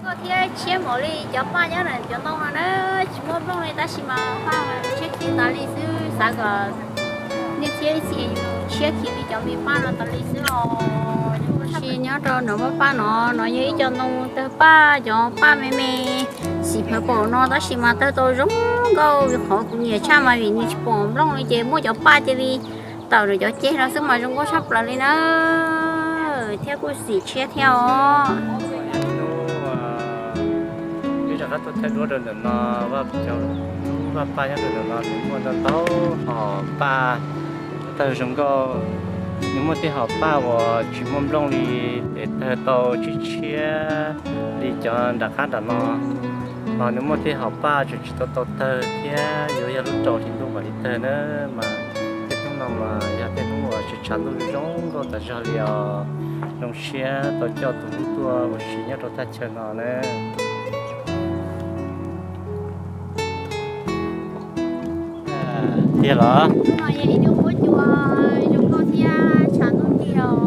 Thiab tshiab npaum li cov paj nyob ntawm cov ntoo no na, tsis muaj nplooj li tab sis mas paj tshiab khiv tas li xwb, xav kom nej thiab ib txhia tshiab khiv li cov me paj no tas li xwb os. Tab sis nyob rau nram paj paj no, no yog ib co ntoo tawg paj, cov paj me me xim plawv pom no tab sis mas tawg tau zoo nkauj, qhov kuv nyiam tshaj mas vim nws tsis pom nplooj li ces muab cov paj cia li tawm rau cov ceg no xwb mas zoo nkauj tshaj plaws li na, thiab kuj xim tshiab thiab os. Ib zam qab tuaj thaij duab rau ntawm no, vaj, cov vaj paj nyob rau ntawm no nws muaj ntau ntau hom paj tawg zoo nkauj. Nws muaj tej hom paj uas tsis muaj nplooj li es tawg tau tshiab tshiab li cov nram qab nram no, hos nws muaj tej hom paj tseem tsis tau tau tawg thiab yuav yog lub rau hli ntuj mam li tawg na. Mas tej hnub no mas yog tej hnub uas tshav ntuj zoo nkauj tas zog li os. Zoo siab tau coj tus hlub tuaj ua si nyob rau thaj chaw no na. Tiag los? Hnub no yog ib hnub huab cua zoo nkauj thiab tshav ntuj nti los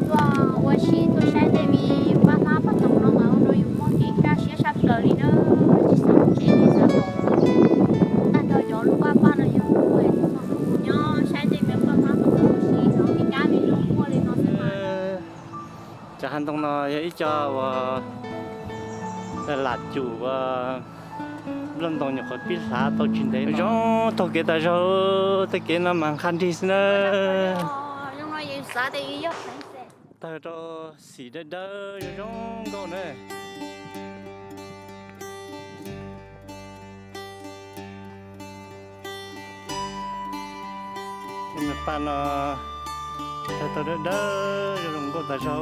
tuaj ua si tuaj saib tej me paj hlab paj toov no mas ua rau yus muaj kev kaj siab tshaj plaws li na. Tsis xav tsev li xav kom tag nrho cov lub paj paj no yog nyob saib tej me paj hlab paj toov ua si no me kab me noog muaj li no xwb mas. Cov hav ntoo no yog ib co uas lam cum ua nplooj ntoo nyuam qhuav pib hlav tau tsis ntev zoo taug kev tas zog, tej kev no mas nqha nrig xwb na. Tawg rau xim dawb dawb zoo zoo nkauj na. Tej me paj no tawg tau dawb dawb zoo zoo nkauj tas zog.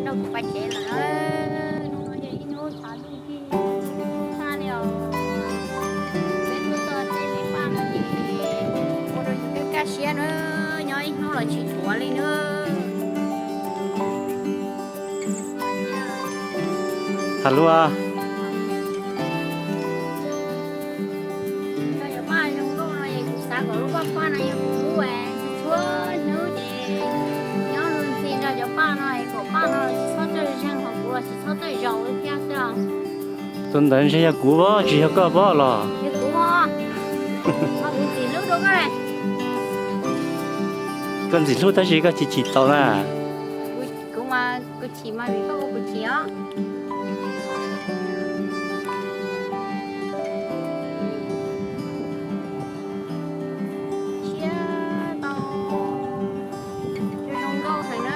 Rau kuv pais tsev lawm na. Hnub no yog ib hnub tshav ntuj tij tshaj li os. Peb tuaj txog teb me paj no ces ua rau yus kaj kaj siab na, nyob ib hnub los tsis tshuav li na. Tham lus. Nrog cov paj zoo nkauj no es kuv xav kom lub paj paj no yog kuv lub es txhua hnub ces nyob luag ntxhi nrog cov paj no es kom paj no tsis txhob txawj zeeg hos kuv los tsis txhob txawj zaus li thiab xwb os. Tus ntawd ntshe yog kuv pob tsis yog koj pob los? Yog kuv os. Ho kuv ntxim hlub rau koj. Koj ntxim hlub tab sis koj chim chim tau na. Kuv mas kuv chim mas vim koj ua kuv chim os. Siab tau. Zoo nkauj heev na.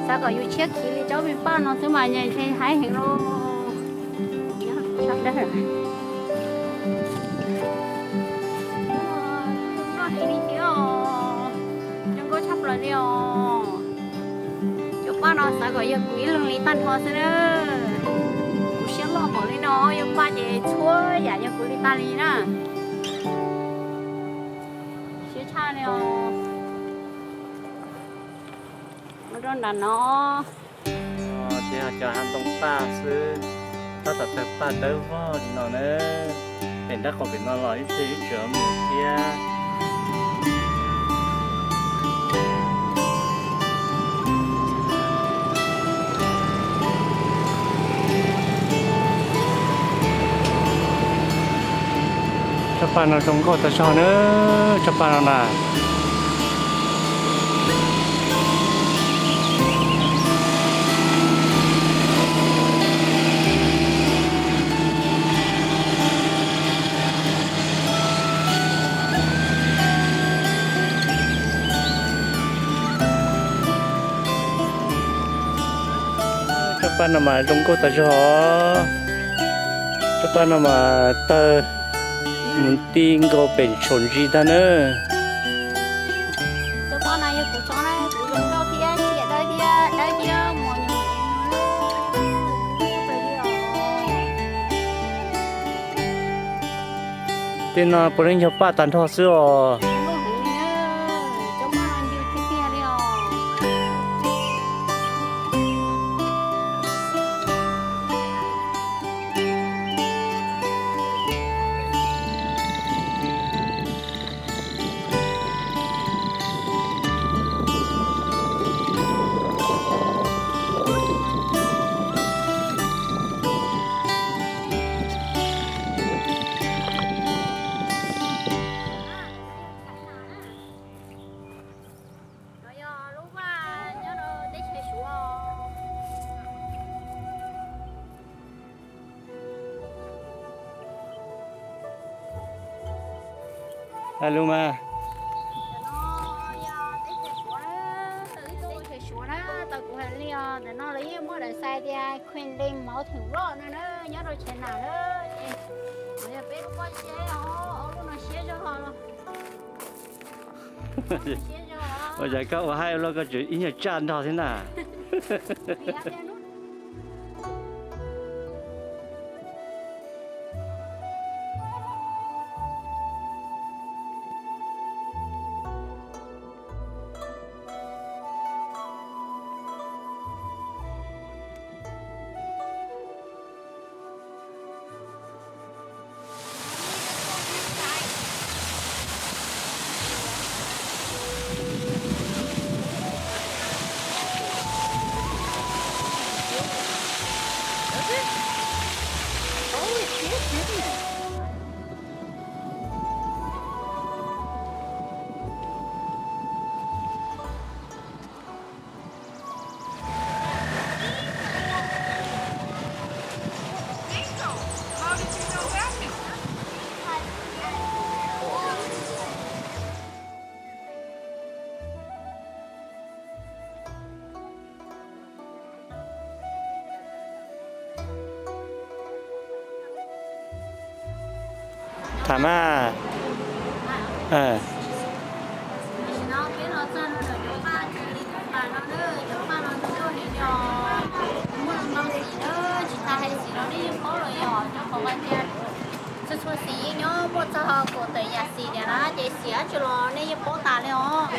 Xav kom yus tshiab khiv li tsob me paj no xwb mas ntshe haib heev lauj. Zoo nkauj heev li thiab os. Zoo nkauj tshaj plaws li os. Cov paj no xav kom yog kuv ib leeg li tag nrho xwb na. Kuv siab loj npaum li no, yog paj ces txhua yam yog kuv li tag li na. Siab tshaj li os. Mus rau nram no. Ces cov hav ntoo paj xwb, tab tom tawg paj dawb vog li no na. Pem nrab qaum pem no los ib pliag ib tsoom mus thiab. Tsob paj no zoo nkauj tag zog na, tsob paj no na. Tsob paj no mas zoo nkauj tas zog. Tsob paj no mas tawg mus ti nkaus pem tsaum ntsis tag na. Tej no puav leej yog paj tag nrho xwb os. No yog lub vaj nyob rau teb chaws Suav. Hais lus mas. Tam no yog teb chaws Suav, teb chaws Suav na, tau kuv hais li os, tam no lawv yeej muaj daim xais tias Queen Lane Mountain Road no na, nyob rau China na. Ces yog peb lub pob zeb os, ob lub no siab zog los. Ua cas koj ua haib ua luaj koj tseem ib nyuag tsaj nrog thiab na. Tham mas. Tam sim no peb los txog rau ntawm cov paj li cov pas no Txhua txhua xim yeej nyob muaj txog kaum tawm yam xim tiag na, ces xim dab tsi los nej yeej paub tas li os.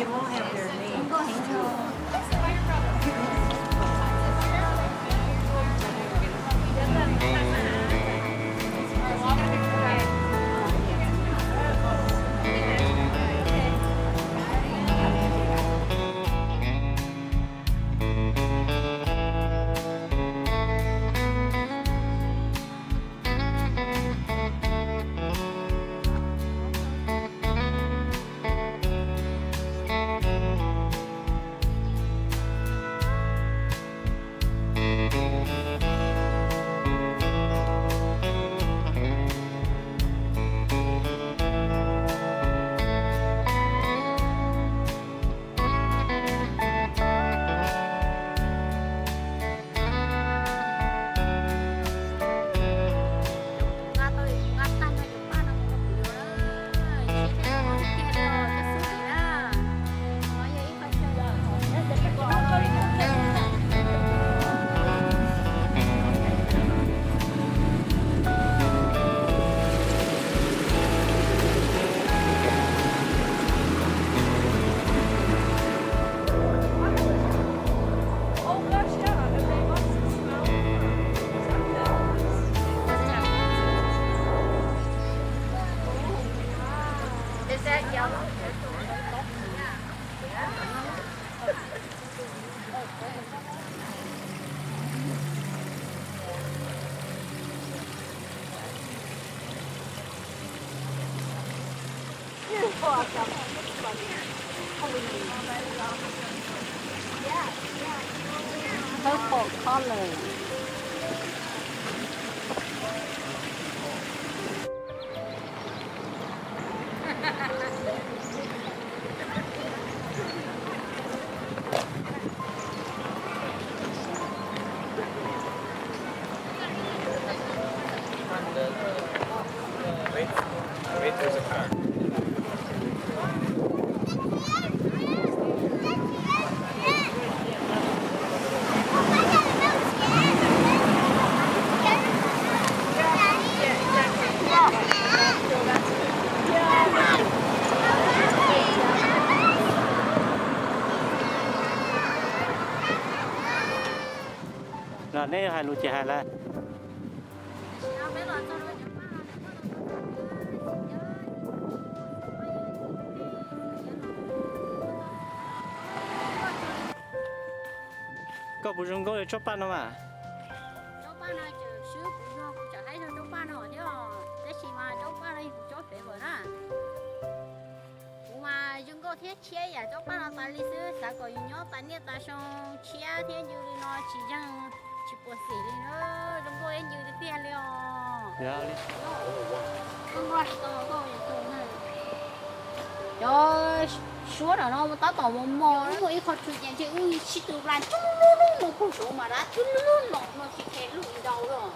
Purple color. Los neb hais lus ces hais lawm. Koj puas zoo nkauj li tsob paj no mas? Tsob paj no tseem swb kuv zog, kuv tseem haib zog tsob paj no thiab os. Tab sis mas tsob paj no yog kuv tsob favorite na. Kuv mas zoo nkauj thiab tshiab yam tsob paj no tas li xwb, xav kom yus nyob tas niaj tas xyoo tshiab thiab ncw li no tsis zeeg tsis puas xim li na, zoo nkauj thiab ncw tiag tiag li os. Cov suab no no tab tom mos mos, muaj ib qho tshwm ces ntshe wb sib tw npla tsuj lub lub no kuj suav mas dab tsuj lub lub no no tsis khe lub ntau los.